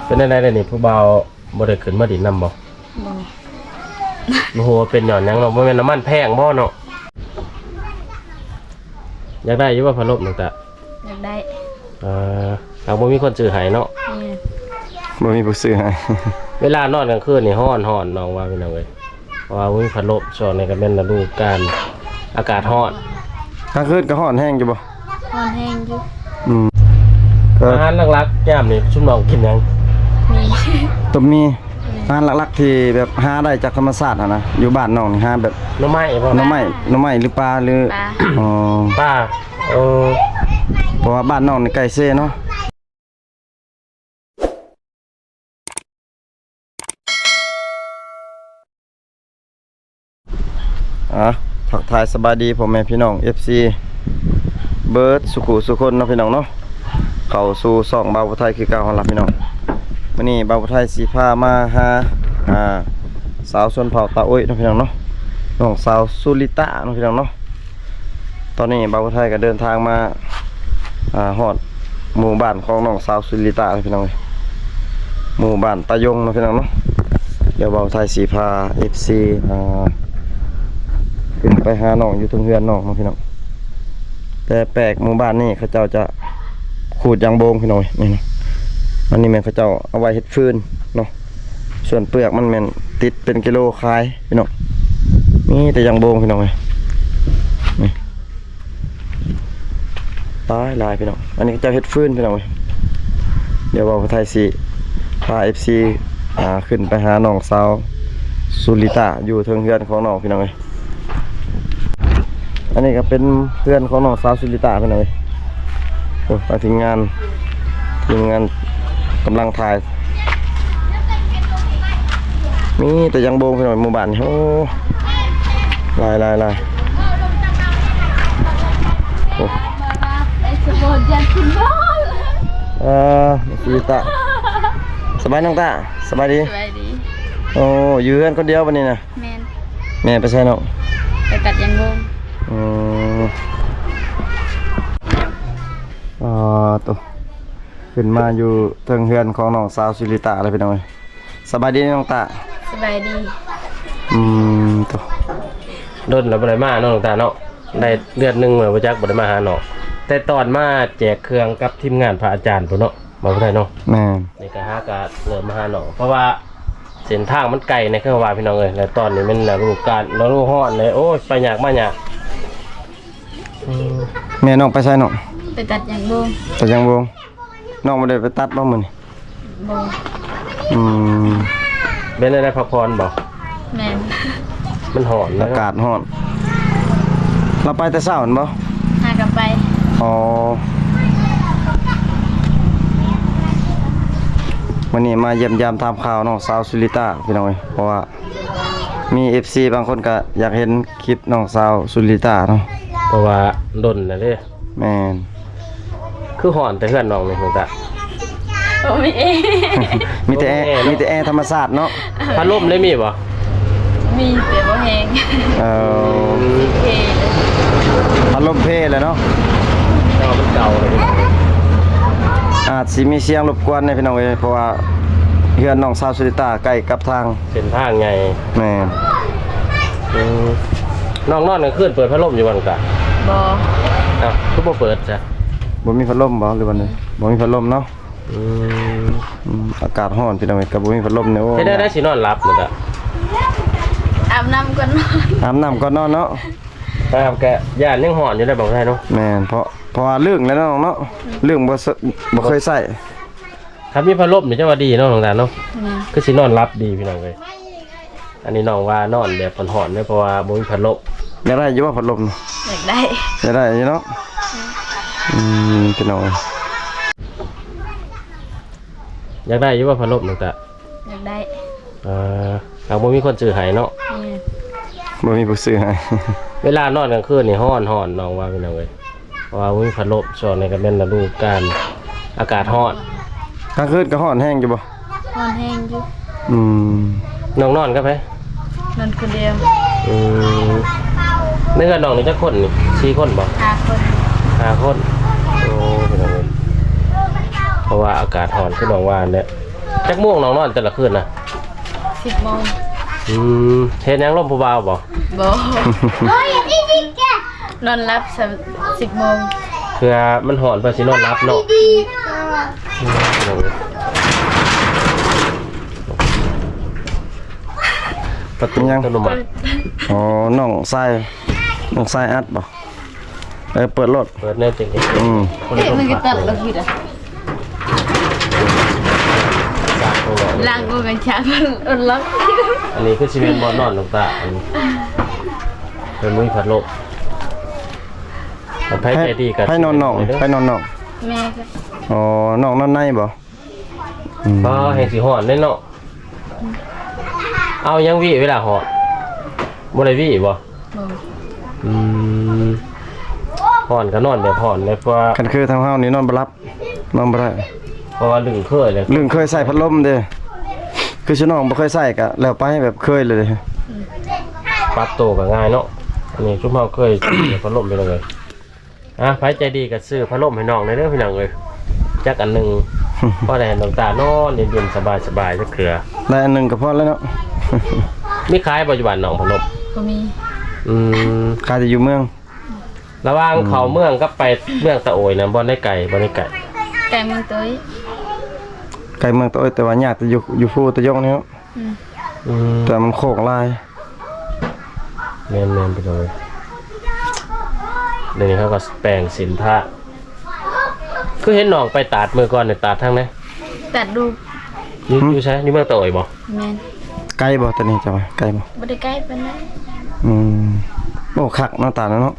ເປັນຈັ່ງໃດແລ້ວນີ້ ຜູ້ບ່າວບໍ່ໄດ້ຂຶ້ນມາດິນນຳບໍ່? ບໍ່. ບໍ່ຮູ້ວ່າເປັນຍ້ອນຫຍັງເນາະ, ບໍ່ແມ່ນນ້ຳມັນແພງບໍ່ເນາະ? ຢາກໄດ້ຢູ່ບໍ່ພັດລົມນ້ອງຕະ? ຢາກໄດ້. ເອີ ຫາກບໍ່ມີຄົນຊື້ໃຫ້ເນາະ? ແມ່ນ. ບໍ່ມີຜູ້ຊື້ໃຫ້. ເວລານອນກາງຄືນນີ້ຮ້ອນໆ ນ້ອງວ່າ ພີ່ນ້ອງເອີຍ. ເພາະວ່າບໍ່ມີພັດລົມ, ຊ່ວງນີ້ກໍແມ່ນລະດູການອາກາດຮ້ອນ. ກາງຄືນກໍຮ້ອນແຮງຢູ່ບໍ່? ຮ້ອນແຮງຢູ່. ອືມ. ອາຫານຫຼັກໆ ຍາມນີ້ຊຸມນ້ອງກິນຫຍັງ? ມີ ຕົ້ມໝີ່. ອືມ. ອາຫານຫຼັກໆ ທີ່ແບບຫາໄດ້ຈາກທຳມະຊາດຫັ້ນນະ, ຢູ່ບ້ານນ້ອງນີ້ຫາແບບ ໜໍ່ໄມ້ບໍ່? ໜໍ່ໄມ້ ໜໍ່ໄມ້ ຫຼືປາ ຫຼື ປາ. ອໍ ປາ. ເອີ ເພາະວ່າບ້ານນ້ອງນີ້ໃກ້ເຊເນາະ. ອ່າ ທັກທາຍສະບາຍດີພໍ່ແມ່ພີ່ນ້ອງ ເອັຟຊີ ເບິດສຸຂູສຸຄົນເນາະ ພີ່ນ້ອງເນາະ, ເຂົ້າສູ່ຊ່ອງບ່າວຜູ້ໄທຄືເກົ່າຫັ້ນລະພີ່ນ້ອງ. ມື້ນີ້ບ່າວຜູ້ໄທຊິພາມາຫາ ອ່າ ສາວຊົນເຜົ່າຕາໂອ້ຍເນາະ ພີ່ນ້ອງເນາະ, ນ້ອງສາວສຸລິຕາເນາະ ພີ່ນ້ອງເນາະ. ຕອນນີ້ບ່າວຜູ້ໄທກໍເດີນທາງມາ ອ່າ ຮອດໝູ່ບ້ານຂອງນ້ອງສາວສຸລິຕາແລ້ວ ພີ່ນ້ອງເອີຍ, ໝູ່ບ້ານຕາຍົງເນາະ ພີ່ນ້ອງເນາະ. ດຽວບ່າວໄທຊິພາເອັຟຊີ ອ່າ ຂຶ້ນໄປຫານ້ອງຢູ່ເທິງເຮືອນນ້ອງເນາະ ພີ່ນ້ອງ. ແຕ່ແປກໝູ່ບ້ານນີ້ເຂົາເຈົ້າຈະຂູດຢາງໂບງ ພີ່ນ້ອງເອີຍ, ນີ້ນະ, ອັນນີ້ແມ່ນເຂົາເຈົ້າເອົາໄວ້ເຮັດຟືນເນາະ. ສ່ວນເປືອກມັນແມ່ນຕິດເປັນກິໂລຂາຍ ພີ່ນ້ອງ, ມີແຕ່ຢາງໂບງ ພີ່ນ້ອງເອີຍ. ນີ້ ຫຼາຍໆ ພີ່ນ້ອງ, ອັນນີ້ເຂົາເຈົ້າເຮັດຟືນ ພີ່ນ້ອງເອີຍ. ດຽວບ່າວຜູ້ໄທຊິພາເອັຟຊີ ອ່າ ຂຶ້ນໄປຫານ້ອງສາວສຸລິຕາຢູ່ເທິງເຮືອນຂອງນ້ອງ ພີ່ນ້ອງເອີຍ. ອັນນີ້ກໍເປັນເຮືອນຂອງນ້ອງສາວສຸລິຕາ ພີ່ນ້ອງເອີຍ. ໂອ້ ທາງທີມງານ ທີມງານກຳລັງຖ່າຍ, ມີແຕ່ຢາງໂບງ ພີ່ນ້ອງ, ໝູ່ບ້ານນີ້ ໂອ້ ຫຼາຍໆໆ. ໂອ້ ເອີ ຊີຕະ ສະບາຍ ນ້ອງຕະ ສະບາຍດີ. ສະບາຍດີ. ໂອ້ ຢູ່ເຮືອນຄົນດຽວບັດນີ້ນະ? ແມ່ນ. ແມ່ໄປໃສນ້ອງ? ໄປຕັດຢາງໂບງ. ອືມ. ອໍ ໂຕ ຂຶ້ນມາຢູ່ເທິງເຮືອນຂອງນ້ອງສາວສຸລິຕາແລ້ວ ພີ່ນ້ອງເອີຍ. ສະບາຍດີນ້ອງຕາ. ສະບາຍດີ. ອືມ ໂຕ ດົນແລ້ວບໍ່ໄດ້ມາເນາະນ້ອງຕາເນາະ, ໄດ້ເດືອນໜຶ່ງແລ້ວບໍ່ຈັກບໍ່ໄດ້ມາຫານ້ອງ, ແຕ່ຕອນມາແຈກເຄື່ອງກັບທີມງານພະອາຈານພຸ້ນເນາະ ມາບໍ່ໄດ້ເນາະ. ແມ່ນ. ນີ້ກໍຫາກໍເລີ່ມມາຫານ້ອງ ເພາະວ່າເສັ້ນທາງມັນໄກໃນ ຄືວ່າ ພີ່ນ້ອງເອີຍ, ແລ້ວຕອນນີ້ແມ່ນລະດູການ ລະດູຮ້ອນເລີຍ, ໂອ້ຍ ໄປຍາກມາຍາກ. ອືມ. ແມ່ນ້ອງໄປໃສນ້ອງ? ໄປຕັດຢາງໂບງ. ຕັດຢາງໂບງ. ນ້ອງບໍ່ໄດ້ໄປຕັດບໍ່ມື້ນີ້? ບໍ່. ອືມ. ເປັນໄດ້ ໄດ້ພັກຜ່ອນບໍ່? ແມ່ນ. ມັນຮ້ອນນະ ອາກາດຮ້ອນ. ລາວໄປແຕ່ເຊົ້າຫັ້ນບໍ່? ຫາກໍໄປ. ອໍ. ມື້ນີ້ມາຢ້ຽມຢາມຖາມຂ່າວນ້ອງສາວສຸລິຕາ ພີ່ນ້ອງເອີຍ, ເພາະວ່າ ມີເອັຟຊີບາງຄົນກໍຢາກເຫັນຄລິບນ້ອງສາວສຸລິຕາເນາະ, ເພາະວ່າດົນແລ້ວເດ້. ແມ່ນ. ຄືຮ້ອນແຕ່ເຮືອນນ້ອງນີ້ ນ້ອງຕາ? ບໍ່ມີແອ. ມີແຕ່ແອ. ບໍ່ມີແອເນາະ. ມີແຕ່ແອທຳມະຊາດເນາະ. ເອີ ພັດລົມໄດ້ມີບໍ່? ມີ ແຕ່ບໍ່ແຮງ. ເອີ ເພ. ພັດລົມເພແລ້ວເນາະ. ແຕ່ວ່າມັນເກົ່າແລ້ວ ອາດຊິມີສຽງລົບກວນແດ່ ພີ່ນ້ອງເອີຍ, ເພາະວ່າເຮືອນນ້ອງສາວສຸລິຕາໃກ້ກັບທາງ ເສັ້ນທາງໃຫຍ່. ແມ່ນ. ອືມ. ນ້ອງນອນກາງຄືນເປີດພັດລົມຢູ່ບໍ່ນ້ອງຕາ? ບໍ່. ອ້າວ ຄືບໍ່ເປີດຊະ? ບໍ່ມີພັດລົມບໍ່ ຫຼືວ່າໃດ? ບໍ່ມີພັດລົມເນາະ. ອືມ. ອືມ ອາກາດຮ້ອນ ພີ່ນ້ອງເອີຍ, ກໍບໍ່ມີພັດລົມເນາະ. ເຮັດແນວໃດຊິນອນຫຼັບນີ້ກະ? ອາບນ້ຳກ່ອນນອນ. ອາບນ້ຳກ່ອນນອນເນາະ. ອາບກະຢ້ານຍັງຮ້ອນຢູ່ເດ້ ບອກໄດ້ເນາະ. ແມ່ນ. ເພາະ ເພາະວ່າລຶ້ງແລ້ວເນາະ ນ້ອງເນາະ. ອືມ. ລຶ້ງ ບໍ່ ບໍ່ເຄີຍໃຊ້. ຄັນມີພັດລົມນີ້ຈະວ່າດີເນາະ ນ້ອງຕາເນາະ. ແມ່ນ. ຄືຊິນອນຫຼັບດີ ພີ່ນ້ອງເອີຍ. ອັນນີ້ນ້ອງວ່ານອນແບບຮ້ອນໆເດີ ເພາະວ່າບໍ່ມີພັດລົມ. ຢາກໄດ້ຢູ່ບໍ່ພັດລົມ? ຢາກໄດ້. ຢາກໄດ້ຢູ່ເນາະ. ອືມ. ອືມ ພີ່ນ້ອງ ຢາກໄດ້ຢູ່ບໍ່ພັດລົມ ນ້ອງຕາ? ຢາກໄດ້. ເອີ ຫາກບໍ່ມີຄົນຊື້ໃຫ້ເນາະ. ແມ່ນ. ບໍ່ມີຜູ້ຊື້ໃຫ້. ເວລານອນກາງຄືນນີ້ຮ້ອນໆ ນ້ອງວ່າ ພີ່ນ້ອງເອີຍ. ເພາະວ່າບໍ່ມີພັດລົມ, ຊ່ວງນີ້ກໍແມ່ນລະດູການອາກາດຮ້ອນ. ກາງຄືນກໍຮ້ອນແຮງຢູ່ບໍ່? ຮ້ອນແຮງຢູ່. ອືມ. ນ້ອງນອນກັບໃຜ? ນອນຄົນດຽວ. ອືມ. ໃນເຮືອນນ້ອງນີ້ຈັກຄົນນີ້? ສີ່ຄົນບໍ່? ຫ້າຄົນ. ຫ້າຄົນ. ໂອ້ ພີ່ນ້ອງເອີຍ. เพราะว่าอากาศร้อนคือน้องว่านั่นแหละ จักโมงน้องนอนแต่ละคืนนะ สิบโมง อืม เฮ็ดหยังลมผู้บ่าวบ่ บ่ นอนหลับ สิบโมง เพื่อมันร้อนเพื่อสินอนหลับเนาะ อืม ประตูอัตโนมัติ อ๋อ น้องชาย น้องชายอัดบ่ เออ เปิดโลด เปิดแน่จริง อืม เอ๊ะ มันก็ตัดแล้วผิดอ่ะ ล้างกูกันช้ามันอดหลับ อันนี้คือสิแม่นบ่อนนอนหลวงตา อันนี้เป็นมุ้ยพัดลม ไผใจดีก็ ไผนอนนอก ไผนอนนอก แม่ก็ อ๋อ น้องนอนในบ่ อืม อ๋อ แฮงสิฮ้อนเด้เนาะ เอายังวิเวลาฮ้อน บ่ได้วิบ่ บ่ อืม ฮ้อนก็นอนแบบฮ้อนเลย เพราะว่า คันคือทางเฮานี่นอนบ่หลับ นอนบ่ได้ เพราะว่าลึงเคยเลย ลึงเคยใส่พัดลมเด้ คือซุน้องบ่เคยใส่ก็แล้วไป แบบเคยเลยเด้ ปรับตัวก็ง่ายเนาะ อันนี้ซุมเฮาเคยพัดลมไปเลย อ่ะ ไผใจดีก็ซื้อพัดลมให้น้องแหน่เด้อพี่น้องเอ้ย จักอันหนึ่ง พอได้ให้น้องตานอนเย็นๆ สบายๆ จักเทื่อ ได้อันหนึ่งก็พอแล้วเนาะ มีขายปัจจุบันน้องพัดลม บ่มี อืม ขายแต่อยู่เมือง ระหว่าง อืม เข้าเมืองกับไปเมืองตะโอยนะ บ่อนใดไกล บ่อนใดไกล ไกลเมืองตะโอย ไกลเมืองตะโอย แต่ว่ายากแต่อยู่ อยู่ภูตะยงนี่เนาะ อืม อืม แต่มันโค้งหลาย แม่นๆ พี่น้องเอ้ย เดี๋ยวนี้เขาก็แปลงสินพระ คือเห็นน้องไปตาดมื้อก่อนนี่ ตาดทางไหน ตาดดู อยู่ หึ อยู่ไส อยู่เมืองตะโอยบ่ แม่น ไกลบ่ ตอนนี้จะว่าไกลบ่ บ่ได้ไกลปานใด อืม โอ้ คักเนาะ ตาดเนาะ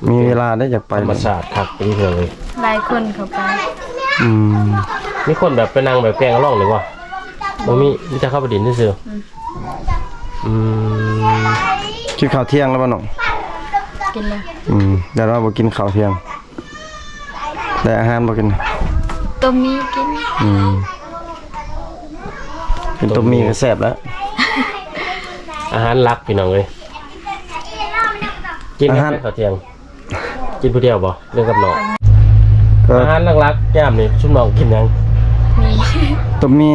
มีเวลาได้อยากไป ธรรมชาติคักอีหลีเลย หลายคนเข้าไป อืม มีคนแบบไปนั่งแบบแกงล่องหรือบ่ บ่มี มีแต่เข้าไปดินซื่อๆ อืม อืม กินข้าวเที่ยงแล้วบ่น้อง กินแล้ว อืม แต่ว่าบ่กินข้าวเที่ยง ได้อาหารบ่กิน ต้มหมี่กิน อืม กินต้มหมี่ก็แซ่บแล้ว อาหารหลักพี่น้องเอ้ย กิน อาหาร ข้าวเที่ยง กินผู้เดียวบ่ หรือกับน้อง ก็ อาหารหลักๆ ยามนี้ซุมน้องกินหยัง มี ต้มหมี่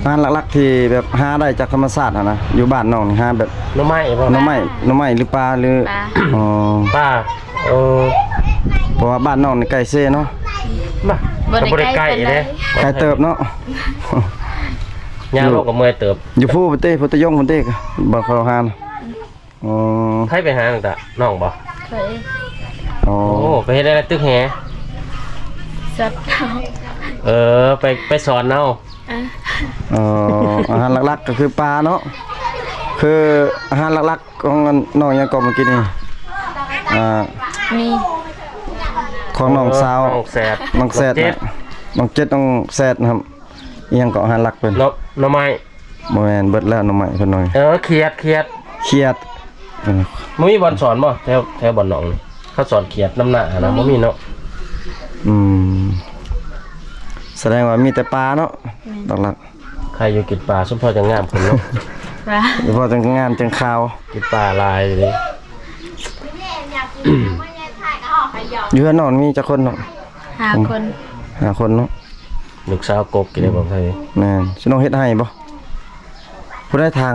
อาหารหลักๆ ที่แบบหาได้จากธรรมชาติหั้นนะ อยู่บ้านน้องนี่หาแบบ หน่อไม้บ่ หน่อไม้ หน่อไม้หรือปลาหรือ ปลา อ๋อ ปลา เออ เพราะว่าบ้านน้องนี่ใกล้เซเนาะ บ่ บ่ได้ ก็บ่ได้ใกล้ ใกล้ปานใด เด้ ไกลเติบเนาะ ย่างลงก็เมื่อยเติบ อยู่ภูพุ้นเด้ พุทธยงพุ้นเด้ บ่เข้าหานะ อ๋อ ใครไปหาตั้งแต่น้องบ่ เคย อ๋อ โอ้ ไปเฮ็ดอะไรตึกแห สัตว์ เออ ไป ไปสอนเอา อ่ะ เอ่อ อาหารหลักๆ ก็คือปลาเนาะ คืออาหารหลักๆ ของน้องหยังก็เมื่อกี้นี่ อ่า มี ของน้องสาว น้องแซด น้องแซด น้องเจ็ด นะ น้องเจ็ด น้องแซดนะครับ อีหยังก็อาหารหลักเพิ่น หน่อ หน่อไม้ บ่แม่น เบิดแล้วหน่อไม้เพิ่นน้อย เออ เขียด เขียด เขียด เออ บ่มีบ่อนสอนบ่ แถว แถวบ่อนหนองนี่ เขาสอนเขียดนำหน้าหั่นนะ บ่มี บ่มีเนาะ อืม แสดงว่ามีแต่ปลาเนาะ แม่น หลักๆ ใครอยู่กินปลา สมพอจังงามคนเนาะ ปลา สมพอจังงามจังขาว กินปลาหลายเลย อยู่เฮือนน้องมีจักคนเนาะ ห้าคน ห้าคนเนาะ ลูกสาวกกกินได้บ่ไผ แม่น สิน้องเฮ็ดไร่บ่ ผู้ใดทาง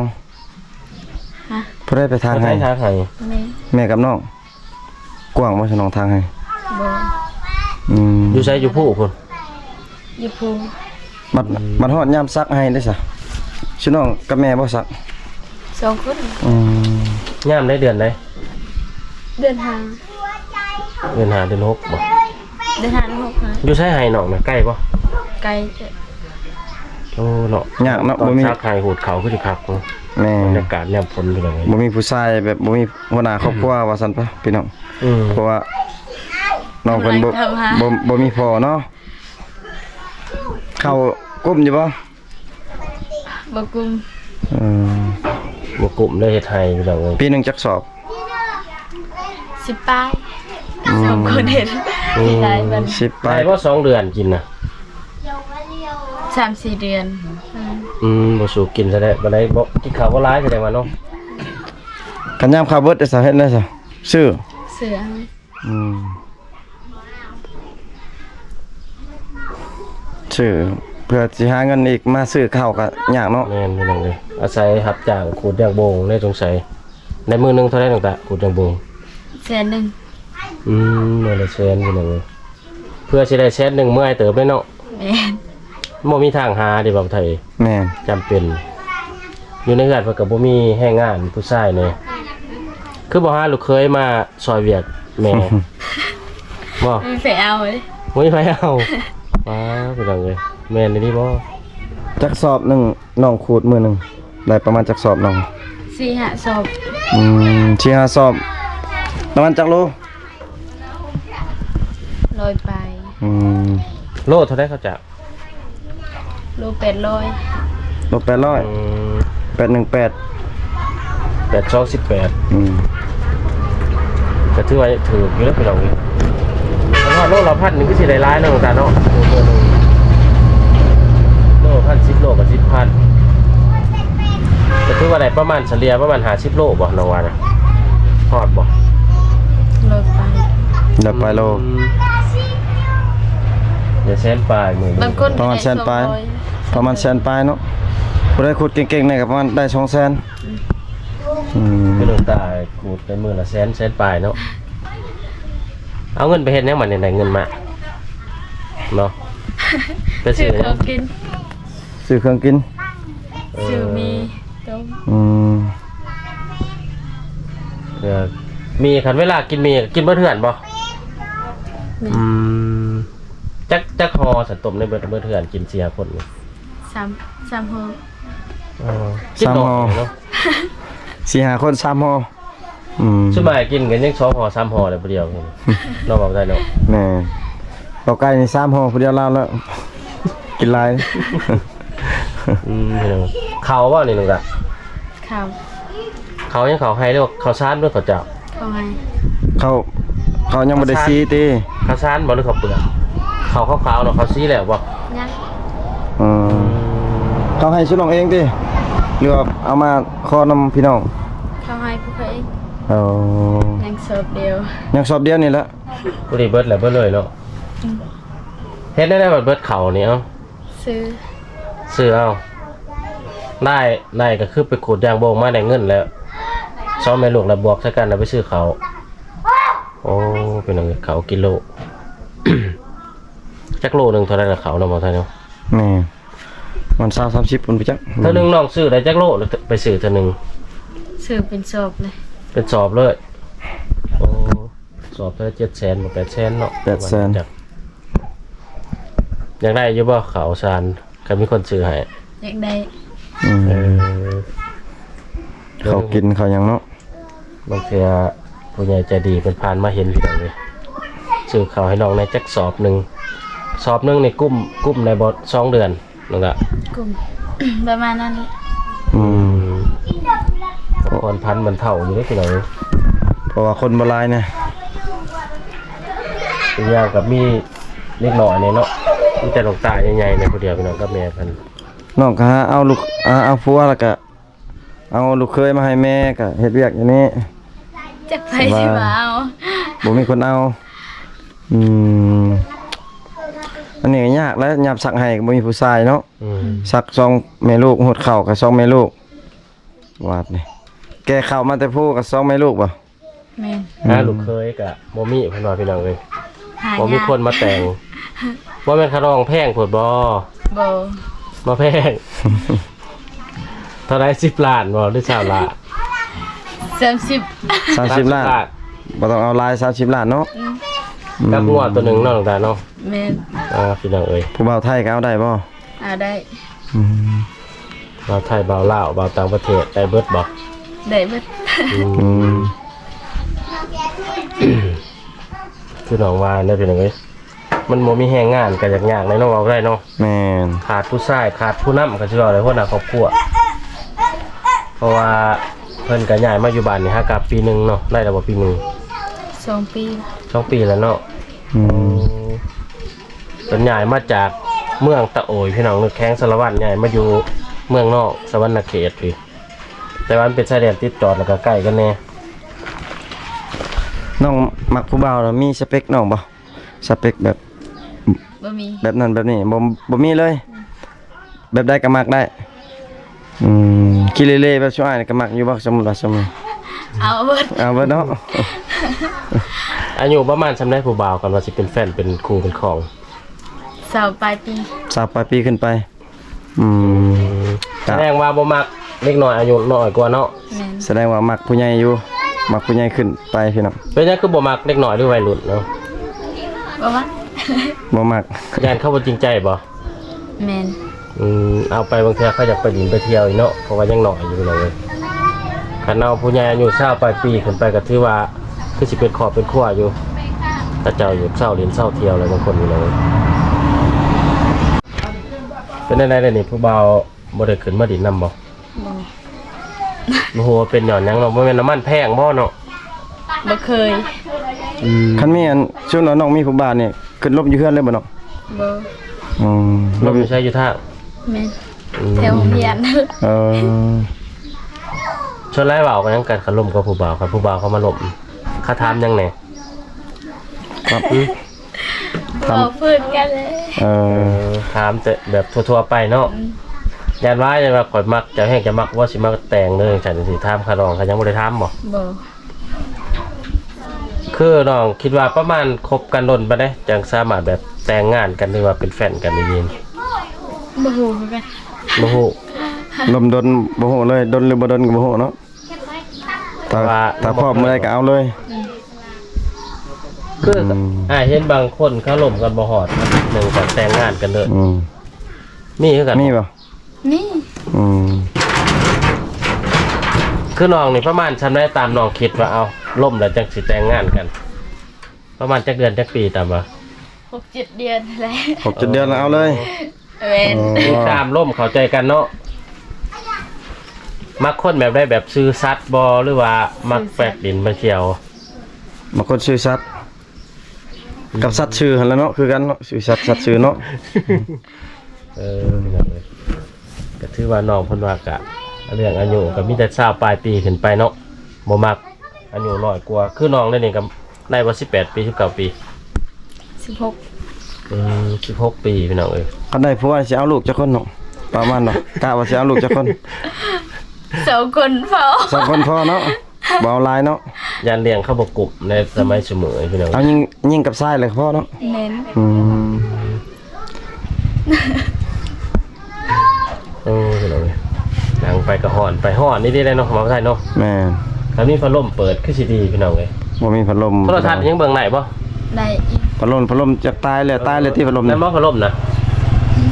ฮะ ผู้ใดไปทางไร่ ผู้ใดทางไร่ แม่ แม่กับน้อง กว้างบ่ สิน้องทางไร่ บ่ อืม อยู่ไส อยู่ภูพุ้น อยู่ภู บัด อืม บัดฮอดยามสักไร่เด้ซะ สิน้องกับแม่บ่สัก สองคน อืม ยามใด เดือนใด เดือนห้า เดือนห้า เดือนหกบ่ เดือนห้า เดือนหก ฮะ อยู่ไสไร่น้องนะ ใกล้บ่ ไกลเด้อ โอ้ เนาะ ยากเนาะ ตอน บ่มี สักไร่ หูดเขาคือสิคักเนาะ แม่น บรรยากาศยามฝนพี่น้องเอ้ย บ่มีผู้ชายแบบ บ่มีหัวหน้าครอบครัวว่าซั่นปะพี่น้อง อืม เพราะว่าน้องเพิ่นบ่ กำลังทำหา บ่ บ่มีพ่อเนาะ เข้ากุ้มอยู่บ่ บ่กุ้ม เออ บ่กุ้มเด้อ เฮ็ดไร่พี่น้องเอ้ย ปีหนึ่งจักสอบ สิบปลาย อืม สองคนเฮ็ด อืม มีหลายบัด สิบปลาย ได้บ่สองเดือนกินนะ สามสี่เดือน อืม อืม บ่สู้กินซะแล้ว บ่ได้ บ่กินข้าวบ่หลาย แสดงว่าเนาะ คันยามข้าวเบิดซะเฮ็ดแนวใดซะ ซื้อ ซื้อเอา อืม ຊື້ ເພື່ອຊິຫາເງິນອີກມາຊື້ເຂົ້າກໍຍາກເນາະ. ແມ່ນພີ່ນ້ອງເອີຍ ອາໄສຮັບຈ້າງຂູດຢາງໂບງເດ້ສົງໄສ. ໄດ້ມື້ໜຶ່ງເທົ່າໃດນ້ອງຕາ ຂູດຢາງໂບງ? ແສນໜຶ່ງ. ອືມ ມື້ລະແສນພີ່ນ້ອງເອີຍ ເພື່ອຊິໄດ້ແສນໜຶ່ງເມື່ອຍເຕີບເດ້ເນາະ. ແມ່ນ. ບໍ່ມີທາງຫາເດ້ບ່າວໄທ. ແມ່ນ. ຈຳເປັນ. ຢູ່ໃນເຮືອນເພິ່ນກໍບໍ່ມີແຮງງານຜູ້ຊາຍແດ່ ຄືບໍ່ຫາລູກເຂີຍມາ ຊ່ອຍວຽກແມ່ ບໍ່ ບໍ່ມີໃຜເອົາເດ້ ບໍ່ມີໃຜເອົາ. ວ້າ ພີ່ນ້ອງເອີຍ ແມ່ນອີ່ຫຼີບໍ່? ຈັກສອບໜຶ່ງ ນ້ອງຂູດມື້ໜຶ່ງ ໄດ້ປະມານຈັກສອບນ້ອງ? ສີ່ຫ້າສອບ. ອືມ ສີ່ຫ້າສອບ ປະມານຈັກໂລ? ຮ້ອຍປາຍ. ອືມ ໂລເທົ່າໃດເຂົາເຈົ້າ? ໂລແປດຮ້ອຍ. ໂລແປດຮ້ອຍ. ອືມ ແປດໜຶ່ງແປດ ແປດສອງສິບແປດ. ອືມ ກໍຖືວ່າຖືກຢູ່ເດ້ພີ່ນ້ອງ. ຄັນຮອດໂລລະພັນນີ້ຄືຊິໄດ້ຫຼາຍເນາະ ນ້ອງຕາເນາະ. ໂລພັນສິບ ໂລກໍສິບພັນ ກໍຖືວ່າໄດ້ປະມານສະເລ່ຍປະມານຫ້າສິບໂລບໍ່ ນ້ອງວ່ານະ? ຮອດບໍ່? ຮ້ອຍປາຍ. ໄດ້ປາຍໂລ. ອືມ ໄດ້ແສນປາຍມື້ໜຶ່ງ ບາງຄົນ ປະມານແສນປາຍ ໄດ້ສອງຮ້ອຍ ປະມານແສນປາຍເນາະ. ຜູ້ໃດຂູດເກັ່ງໆນີ້ກໍປະມານໄດ້ສອງແສນ. ອືມ ອືມ ຄືນ້ອງຕາຂູດໄດ້ມື້ລະແສນ ແສນປາຍເນາະ. ເອົາເງິນໄປເຮັດຫຍັງບັດນີ້ ໄດ້ເງິນມາເນາະ? ໄປຊື້ຫຍັງ? ຊື້ເຄື່ອງກິນ ຊື້ເຄື່ອງກິນ ເອີ ຊື້ໝີ່ຕົ້ມ. ອືມ ເອີ ໝີ່ ຄັນເວລາກິນໝີ່ກິນເບິດເຮືອນບໍ່? ແມ່ນ. ອືມ ຈັກ ຈັກຫໍ່ຊັ້ນ ຕົ້ມໄດ້ເບິດ ເບິດເຮືອນກິນສີ່ຫ້າຄົນນີ້? ສາມ ສາມຫໍ່. ອໍ ກິນ ສາມຫໍ່ ເນາະ ສີ່ຫ້າຄົນສາມຫໍ່. ອືມ ສ່ວນຫຼາຍກິນກັນຍັງສອງຫໍ່ສາມຫໍ່ແຫຼະຜູ້ດຽວ ເນາະ ເວົ້າໄດ້ເນາະ. ແມ່ນ ເອົາໄກ່ນີ້ສາມຫໍ່ຜູ້ດຽວລາວແລ້ວ ກິນຫຼາຍ. ອືມ ເຂົ້າບໍ່ນີ້ນ້ອງຕາ? ເຂົ້າ. ເຂົ້າຫຍັງ? ເຂົ້າໄຮ່ ຫຼືວ່າເຂົ້າສານ ຫຼືເຂົ້າເຈົ້າ? ເຂົ້າໄຮ່. ເຂົ້າ ເຂົ້າຍັງບໍ່ໄດ້ສີຕິ? ເຂົ້າສານບໍ່ ຫຼືເຂົ້າເປືອກ? ເຂົ້າຂາວໆເນາະ ເຂົ້າສີແລ້ວບໍ່? ຍັງ. ອືມ ເຂົ້າໄຮ່ຊຸມນ້ອງເອງຕິ ຫຼືວ່າເອົາມາຂໍນຳພີ່ນ້ອງ? ເຂົ້າໄຮ່ພວກເຂົາເອງ. ອໍ ຍັງສອບດຽວ ຍັງສອບດຽວນີ້ແຫຼະ. ຜູ້ນີ້ເບິດແລ້ວເບິດເລີຍເນາະ. ອືມ ເຮັດແນວໃດບັດເບິດເຂົ້ານີ້? ເອົາ ຊື້ ຊື້ເອົາ. ໄດ້ ໄດ້ກໍຄືໄປຂູດຢາງໂບງມາໄດ້ເງິນແລ້ວ ສອງແມ່ລູກແລ້ວບວກໃສ່ກັນແລ້ວໄປຊື້ເຂົ້າ. ໂອ້ ພີ່ນ້ອງເອີຍ ເຂົ້າກິໂລ ຈັກໂລໜຶ່ງເທົ່າໃດລະເຂົ້າເນາະ ບໍ່ທັນເນາະ. ແມ່ນ ມັນຊາວສາມສິບພຸ້ນໄປຈັກ. ເທື່ອໜຶ່ງນ້ອງຊື້ໄດ້ຈັກໂລ ໄປຊື້ເທື່ອໜຶ່ງ? ຊື້ເປັນສອບເລີຍ. ເປັນສອບເລີຍ. ໂອ້ ສອບເທົ່າໃດ ເຈັດແສນບໍ່ ແປດແສນເນາະ? ແປດແສນ. ຢາກໄດ້ຢູ່ບໍ່ເຂົ້າສານ ຄັນມີຄົນຊື້ໃຫ້? ຢາກໄດ້. ອືມ ເອີ ເຂົ້າກິນເຂົ້າຫຍັງເນາະ. ບາງເທື່ອຜູ້ໃຫຍ່ໃຈດີເພິ່ນຜ່ານມາເຫັນ ພີ່ນ້ອງເອີຍ ຊື້ເຂົ້າໃຫ້ນ້ອງແດ່ຈັກສອບໜຶ່ງ. ສອບໜຶ່ງນີ້ກຸ້ມ ກຸ້ມໄດ້ບໍ່ ສອງເດືອນ? ນ້ອງກະ ກຸ້ມ ປະມານນັ້ນແຫຼະ. ອືມ ອືມ ກໍຜ່ອນຜັນບັນເທົາຢູ່ເດ້ພີ່ນ້ອງເອີຍ ເພາະວ່າຄົນບໍ່ຫຼາຍນະ. ອີກຢ່າງກໍມີເດັກນ້ອຍແດ່ເນາະ ມີແຕ່ນ້ອງຕາໃຫຍ່ໆແດ່ຜູ້ດຽວ ພີ່ນ້ອງ ກັບແມ່ເພິ່ນ. ນ້ອງກໍຫາເອົາລູກ ຫາເອົາຜົວ ແລ້ວກໍເອົາລູກເຂີຍມາໃຫ້ແມ່ ກໍເຮັດວຽກຢູ່ນີ້. ຈັກໃຜຊິມາເອົາ ບໍ່ມີຄົນເອົາ. ອືມ ອັນນີ້ກໍຍາກແຫຼະ ຍາມຊັກໄຫ້ກໍບໍ່ມີຜູ້ຊາຍເນາະ. ອືມ ຊັກສອງແມ່ລູກ ຫົດເຂົ້າກໍສອງແມ່ລູກ ວາດນີ້ ແກ່ເຂົ້າມາແຕ່ພູກໍສອງແມ່ລູກບໍ່? ແມ່ນ. ອືມ ຫາລູກເຂີຍກະບໍ່ມີ ເພິ່ນວ່າ ພີ່ນ້ອງເອີຍ ຫາຍາກ ບໍ່ມີຄົນມາແຕ່ງ. ບໍ່ແມ່ນຂະດອງແພງໂພດບໍ່? ບໍ່ ບໍ່ແພງ. ເທົ່າໃດ ສິບລ້ານບໍ່ ຫຼືຊາວລ້ານ? ສາມສິບ ສາມສິບລ້ານ. ສາມສິບລ້ານ ບໍ່ຕ້ອງເອົາຫຼາຍ ສາມສິບລ້ານເນາະ. ອືມ ກັບງົວໂຕໜຶ່ງເນາະ ນ້ອງຕາເນາະ. ແມ່ນ. ອ່າ ພີ່ນ້ອງເອີຍ ຜູ້ບ່າວໄທກໍເອົາໄດ້ບໍ່? ເອົາໄດ້. ອືມ ບ່າວໄທ ບ່າວລາວ ບ່າວຕ່າງປະເທດ ໄດ້ເບິດບໍ່? ໄດ້ເບິດ. ອືມ ອືມ ຄືນ້ອງວ່າແຫຼະ ພີ່ນ້ອງເອີຍ ມັນບໍ່ມີແຮງງານກໍຢາກຍາກແຫຼະເນາະ ເວົ້າໄດ້ເນາະ. ແມ່ນ. ຂາດຜູ້ຊາຍ ຂາດຜູ້ນຳ ກໍຊິເວົ້າໄດ້ ຫົວໜ້າຄອບຄົວ ເພາະວ່າເພິ່ນກໍຍ້າຍມາຢູ່ບ້ານນີ້ຫາກະປີໜຶ່ງເນາະ. ໄດ້ແລ້ວບໍ່ປີໜຶ່ງ? ສອງປີ. ສອງປີແລ້ວເນາະ. ອືມ ເພິ່ນຍ້າຍມາຈາກເມືອງຕະໂອຍ ພີ່ນ້ອງ ແຂວງສາລະວັນ ຍ້າຍມາຢູ່ເມືອງນອກ ສະຫວັນນະເຂດພີ້ ແຕ່ວ່າມັນເປັນຊາຍແດນຕິດຈອດ ແລ້ວກໍໃກ້ກັນແດ່. ນ້ອງມັກຜູ້ບ່າວ ແລ້ວມີສະເປັກນ້ອງບໍ່? ສະເປັກແບບ ບໍ່ມີ ແບບນັ້ນແບບນີ້ ບໍ່ ບໍ່ມີເລີຍ. ແບບໃດກໍມັກໄດ້. ອືມ ຂີ້ເລໆ ແບບຊຸອ້າຍນີ້ກໍມັກຢູ່ບໍ່? ສົມມຸດວ່າ ສົມມຸດ ເອົາເບິດ ເອົາເບິດເນາະ. ອາຍຸປະມານສ່ຳໃດຜູ້ບ່າວ ຄັນວ່າຊິເປັນແຟນເປັນຄູ່ເປັນຄອງ? ຊາວປາຍປີ ຊາວປາຍປີຂຶ້ນໄປ. ອືມ ອືມ ສະແດງວ່າບໍ່ມັກເດັກນ້ອຍອາຍຸນ້ອຍກວ່າເນາະ. ແມ່ນ ສະແດງວ່າມັກຜູ້ໃຫຍ່ຢູ່ ມັກຜູ້ໃຫຍ່ຂຶ້ນໄປພີ່ນ້ອງ. ເປັນຫຍັງຄືບໍ່ມັກເດັກນ້ອຍ ຫຼືໄວລຸ້ນເນາະ? ບໍ່ມັກ ບໍ່ມັກ ຢ້ານເຂົາບໍ່ຈິງໃຈບໍ່? ແມ່ນ ອືມ ເອົາໄປບາງເທື່ອເຂົາຢາກໄປຫຼິ້ນໄປທ່ຽວອີກເນາະ ເພາະວ່າຍັງນ້ອຍຢູ່ພີ່ນ້ອງເອີຍ. ຄັນເອົາຜູ້ໃຫຍ່ອາຍຸຊາວປາຍປີຂຶ້ນໄປກໍຖືວ່າຄືຊິເປັນຄອບເປັນຄົວຢູ່ ເຂົາເຈົ້າຢາກເຊົາຫຼິ້ນເຊົາທ່ຽວແລ້ວບາງຄົນພີ່ນ້ອງເອີຍ. ເປັນແນວໃດແລ້ວນີ້ ຜູ້ບ່າວບໍ່ໄດ້ຂຶ້ນມາດິນນຳບໍ່? ບໍ່ ບໍ່ຮູ້ວ່າເປັນຍ້ອນຫຍັງເນາະ. ບໍ່ແມ່ນນ້ຳມັນແພງບໍ່ເນາະ? ບໍ່ເຄີຍ ອືມ ຄັນມີອັນ ສົມມຸດວ່ານ້ອງມີຜູ້ບ່າວນີ້ ຂຶ້ນລົມຢູ່ເຮືອນເລີຍບໍ່ນ້ອງ? ບໍ່ ອືມ ລົມຢູ່ໃສ ຢູ່ທາງ? ແມ່ນ ອືມ ແຖວໂຮງຮຽນ. ເອີ ສ່ວນຫຼາຍເວົ້າກັນຫຍັງກັນ ຄັນລົມກັບຜູ້ບ່າວ ຄັນຜູ້ບ່າວເຂົາມາລົມ ເຂົາຖາມຫຍັງແດ່? ຄັບ ອືມ ຖາມ ເວົ້າພື້ນກັນເລີຍ. ເອີ ເອີ ຖາມແຕ່ແບບທົ່ວໆໄປເນາະ. ອືມ ຢ້ານວ່າ ຢ້ານວ່າຂ້ອຍມັກເຈົ້າແຮງ ເຈົ້າມັກບໍ່ ຊິມາແຕ່ງເດີ ຈັ່ງຊັ້ນຈັ່ງຊີ້ ຖາມຄ່າດອງ ເຂົາຍັງບໍ່ໄດ້ຖາມບໍ່? ບໍ່ ຄືນ້ອງຄິດວ່າປະມານຄົບກັນດົນປານໃດ ຈັ່ງສາມາດແບບແຕ່ງງານກັນ ຫຼືວ່າເປັນແຟນກັນດີໆ? ບໍ່ຮູ້ຄືກັນ ບໍ່ຮູ້ ລົມດົນບໍ່ຮູ້ເລີຍ ດົນຫຼືບໍ່ດົນກໍບໍ່ຮູ້ເນາະ. ຖ້າ ຖ້າພ້ອມເມື່ອໃດກໍເອົາເລີຍ. ອືມ ຄື ອືມ ອ້າຍເຫັນບາງຄົນເຂົາລົມກັນບໍ່ຮອດອາທິດໜຶ່ງກໍແຕ່ງງານກັນເລີຍ. ອືມ ມີຄືກັນ ມີບໍ່? ມີ ອືມ ຄືນ້ອງນີ້ປະມານສ່ຳໃດ ຕາມນ້ອງຄິດວ່າ ເອົາ ລົມແລ້ວຈັ່ງຊິແຕ່ງງານກັນ ປະມານຈັກເດືອນຈັກປີ ຕາມວ່າ? ຫົກເຈັດເດືອນແຫຼະ ຫົກເຈັດເດືອນແລ້ວເອົາເລີຍ. ແມ່ນ ອໍ ຕິດຕາມລົມເຂົ້າໃຈກັນເນາະ. ມັກຄົນແບບໃດ ແບບຊື່ສັດບໍ່ ຫຼືວ່າມັກ ຊື່ສັດ ແປກດິນມາທ່ຽວ? ມັກຄົນຊື່ສັດ ອືມ ກັບສັດຊື່ຫັ້ນແຫຼະເນາະ ຄືກັນເນາະ ຊື່ສັດ ສັດຊື່ເນາະ. ເອີ ພີ່ນ້ອງເອີຍ ກໍຖືວ່ານ້ອງເພິ່ນວ່າກະ ເລື່ອງອາຍຸກໍມີແຕ່ຊາວປາຍປີຂຶ້ນໄປເນາະ ບໍ່ມັກ ອາຍຸນ້ອຍກວ່າ ຄືນ້ອງເດນີ້ກໍໄດ້ບໍ່ ສິບແປດປີ ສິບເກົ້າປີ? ສິບຫົກ ອືມ ສິບຫົກປີພີ່ນ້ອງເອີຍ. ຄັນໄດ້ຜົວຊິເອົາລູກຈັກຄົນເນາະ? ປະມານເນາະ ກະວ່າຊິເອົາລູກຈັກຄົນ? ສອງຄົນພໍ ສອງຄົນພໍເນາະ ບໍ່ເອົາຫຼາຍເນາະ ຢ້ານລ້ຽງເຂົາບໍ່ກຸ້ມໃນສະໄໝຊຸມື້ນີ້ພີ່ນ້ອງ. ເອົາຍິງ ຍິງກັບຊາຍແຫຼະພໍເນາະ. ແມ່ນ ອືມ ໂອ້ ພີ່ນ້ອງເອີຍ ນັ່ງໄປກໍຮ້ອນ ໄປຮ້ອນນີ້ເດ້ເນາະ ເວົ້າໄທເນາະ. ແມ່ນ ຄັນມີພັດລົມເປີດຄືຊິດີພີ່ນ້ອງເອີຍ. ບໍ່ມີພັດລົມ ໂທລະທັດຍັງເບິ່ງໄດ້ບໍ່? ໄດ້ອີກ ພັດລົມ ພັດລົມຈະຕາຍແລ້ວ ຕາຍແລ້ວຕິພັດລົມ. ແມ່ນບໍ່ ພັດລົມນະ?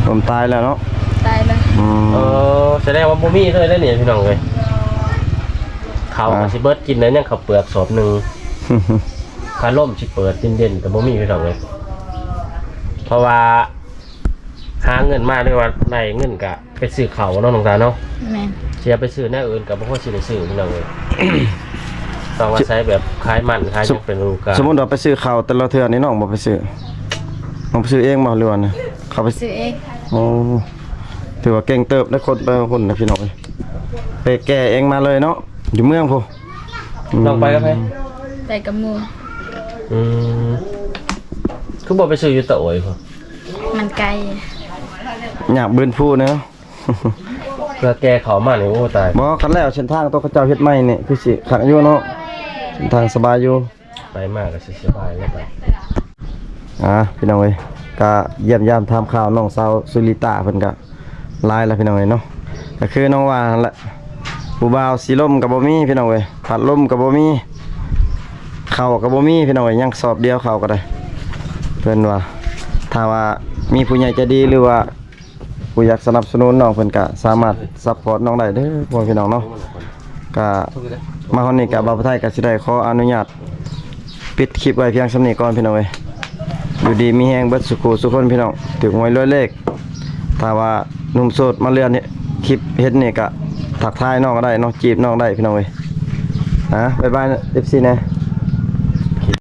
ລົມຕາຍແລ້ວເນາະ ຕາຍແລ້ວ. ອືມ ເອີ ສະແດງວ່າບໍ່ມີເລີຍເດ້ນີ້ພີ່ນ້ອງເອີຍ. ເຂົ້າກໍຊິເບິດກິນແລ້ວ ຍັງເຂົ້າເປືອກສອບໜຶ່ງ ພັດລົມຊິເປີດເຢັນໆກໍບໍ່ມີພີ່ນ້ອງເອີຍ ເພາະວ່າ ຫາເງິນມາ ຫຼືວ່າໄດ້ເງິນກະໄປຊື້ເຂົ້າເນາະ ນ້ອງຕາເນາະ. ແມ່ນ ຊິເອົາໄປຊື້ແນວອື່ນກະບໍ່ພໍຊິໄດ້ຊື້ພີ່ນ້ອງເອີຍ. ຕ້ອງອາໄສແບບຂາຍມັນຂາຍຫຍັງເປັນລະດູການ. ສົມມຸດວ່າໄປຊື້ເຂົ້າແຕ່ລະເທື່ອນີ້ ນ້ອງບໍ່ໄປຊື້? ນ້ອງໄປຊື້ເອງບໍ່ ຫຼືວ່າ ເຂົາໄປຊື້ເອງ? ໂອ້ ຖືວ່າເກັ່ງເຕີບໄດ໋ ຄົນໄປພຸ້ນນະພີ່ນ້ອງເອີຍ ໄປແກ່ເອງມາເລີຍເນາະ ຢູ່ເມືອງພຸ້ນ. ອືມ ນ້ອງໄປກັບໃຜ? ໄປກັບໝູ່. ອືມ ຄືບໍ່ໄປຊື້ຢູ່ຕະໂອຍພຸ້ນ? ມັນໄກ ຍາກບືນພູເນາະ ເພື່ອແກ່ເຂົ້າມານີ້ ໂອ້ ຕາຍ. ບໍ່ ຄັນແລ້ວເສັ້ນທາງໂຕເຂົາເຈົ້າເຮັດໃໝ່ນີ້ ຄືຊິຄັກຢູ່ເນາະ ເສັ້ນທາງສະບາຍຢູ່ ໄປມາກໍຊິສະບາຍແລ້ວ. ອ່າ ພີ່ນ້ອງເອີຍ ກະຢ້ຽມຢາມຖາມຂ່າວນ້ອງສາວສຸລິຕາເພິ່ນກະ ຫຼາຍລະພີ່ນ້ອງເອີຍເນາະ. ກໍຄືນ້ອງວ່າຫັ້ນແຫຼະ ຜູ້ບ່າວສີລົມກໍບໍ່ມີພີ່ນ້ອງເອີຍ ພັດລົມກໍບໍ່ມີ ເຂົ້າກໍບໍ່ມີພີ່ນ້ອງເອີຍ ຍັງສອບດຽວເຂົ້າກໍໄດ້. ເພິ່ນວ່າ ຖ້າວ່າມີຜູ້ໃຫຍ່ໃຈດີ ຫຼືວ່າຜູ້ຢາກສະໜັບສະໜູນນ້ອງ ເພິ່ນກໍສາມາດຊັບພອດນ້ອງໄດ້ເດີ ພໍ່ແມ່ພີ່ນ້ອງເນາະ. ກະມາຮອດນີ້ກະບ່າວຜູ້ໄທກະຊິໄດ້ຂໍອະນຸຍາດປິດຄລິບໄວ້ພຽງສ່ຳນີ້ກ່ອນພີ່ນ້ອງເອີຍ. ຢູ່ດີມີແຮງເບິດສູ່ຜູ້ສູ່ຄົນພີ່ນ້ອງ ຖືກຫວຍລວຍເລກ. ຖ້າວ່າໜຸ່ມໂສດມາເລື່ອນຄລິບເຫັນນີ້ກະທັກທາຍນ້ອງກໍໄດ້ເນາະ ຈີບນ້ອງໄດ້ພີ່ນ້ອງເອີຍ. ອ່າ ບາຍບາຍ ເອັຟຊີ ແດ່.